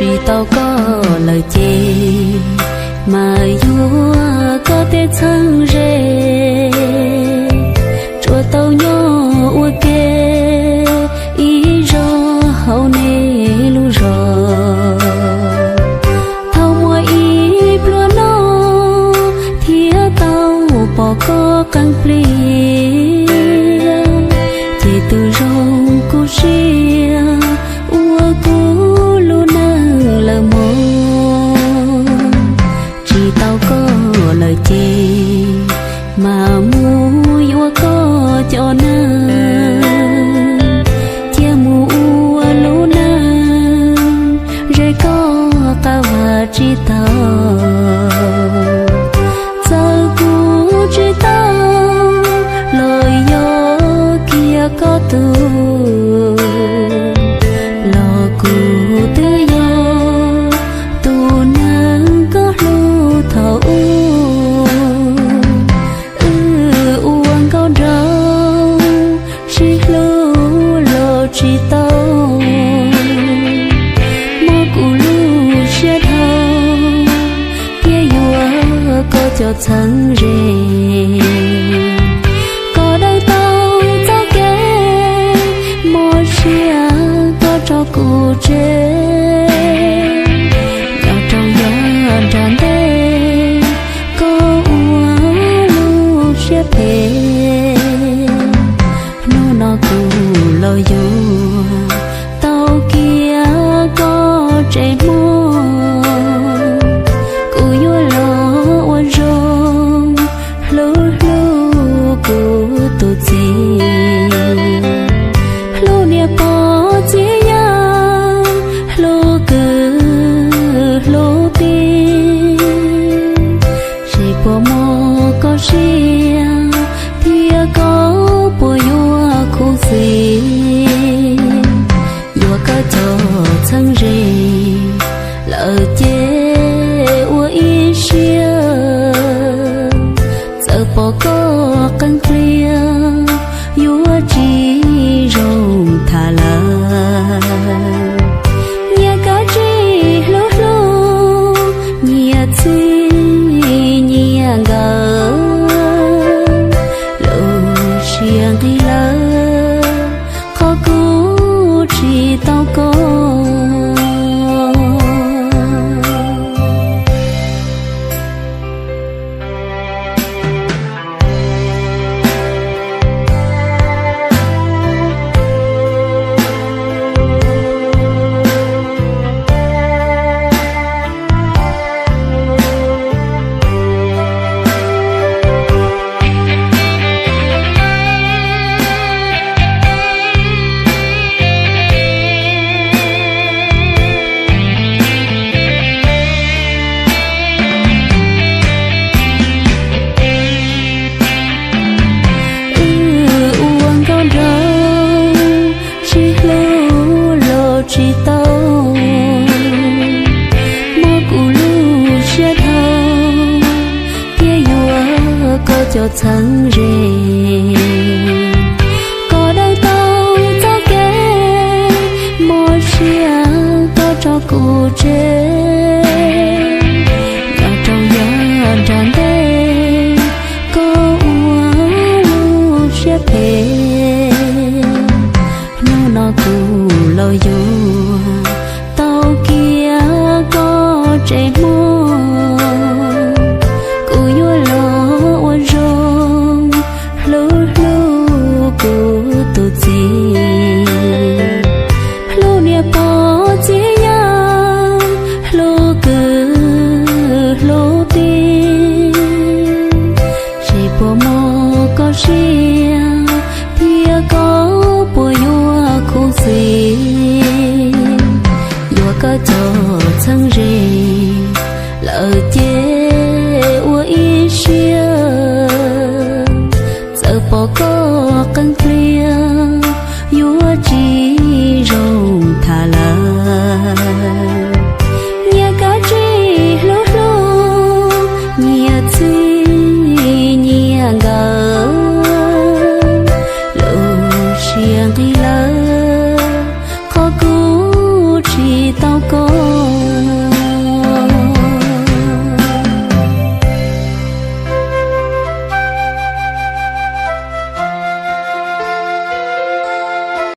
Tsis tau koj lawm ces mas yuav koj tej txheeb ze, tsuas tau nyob ua ke ib zaug hauv nej lub zos. Thaum muaj ib pluag no thiab tau pom koj qeeb pliag, ces tus zoo kuv siab ua kuv lub neej lawm mog. Tsis tau koj lawm ces mas mus yuav koj cov neeg, cia mus ua lub neej ze koj qab vaj tsis tau. Txawm kuv tsis tau los yog kiag koj tug, los kuv twb yog tus neeg koj hlub thaum ub. Wb ua nkauj nraug sib hlub los tsis tau, muab kuv lub siab dhau thiab yuav koj cov txheeb ze. Kom daws tau txoj kev mob siab koj tso kuv tseg, nyob rau yav nram ntej koj ua lub siab phem. Hnub no kuv los yuav tau kiag koj tsev hmo, kuv yuav los ua zoo hlub hlub kuv tus txiv, hlub niam pog txiv yawg, hlub kwv hlub tij. Seb puas mob koj siab thiab koj puas yuav khuv xim, yuav koj cov txheeb ze lawm ces ua ib siab. Txawm pom koj qeeb pliag yuav tsis zoo tham lawm, nyias kav tsij hlub hlub, nyias txij nyias nkawm, lub siab nqig lawm qhov kuv tsis tau koj. Wb ua nkauj nraug sib hlub los tsis tau, muab kuv lub siab dhau thiab yuav koj cov txheeb ze. Kom daws tau txoj kev mob siab koj tso kuv tseg, nyob rau yav nram ntej koj ua lub siab phem. Hnub no kuv los yuav tau kiag koj tsev hmo,